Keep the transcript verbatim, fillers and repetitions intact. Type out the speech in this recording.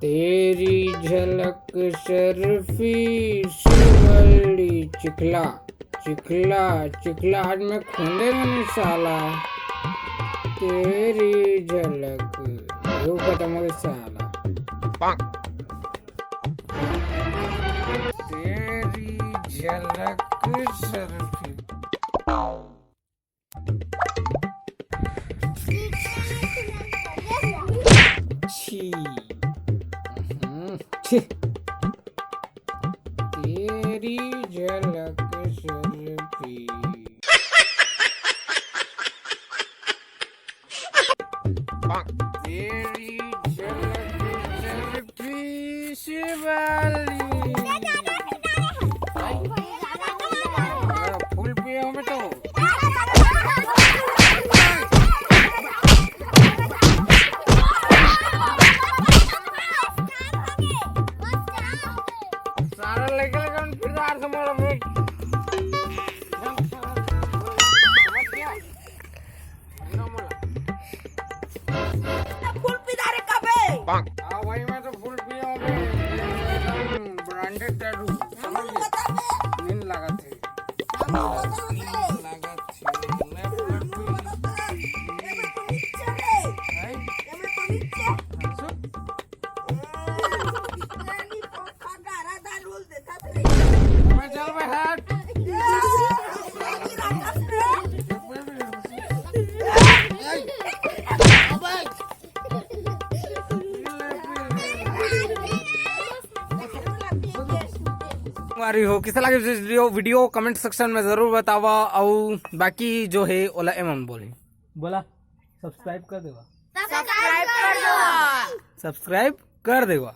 तेरी झलक शर्फी शिवली चिखला, चिखला, चिखला, आज मैं खोंदे मनी साला। तेरी झलक, वो खत्म हो गया साला। तेरी झलक शर्फी। छी। हम्म, छी। तेरी झलक शर्फी। तेरी झलक शर्फी शिवाली। फुल पिए हो बेटो। सारा लेके लेके उन फिर यार से मारो भाई। फुल पी जा रे कबे? हाँ भाई, मैं तो फुल पिया हूँ बे। ब्रांडेड दारू। नींद लागत है। लागत है। मैं फुल पी। भाई। मैं चल बे हट। तुम्हारी हो, किसा लगे वीडियो, वीडियो कमेंट सेक्शन में जरूर बतावा। और बाकी जो है ओला एमन बोले, बोला सब्सक्राइब कर देवा। सब्सक्राइब कर देवा। सब्सक्राइब कर देवा।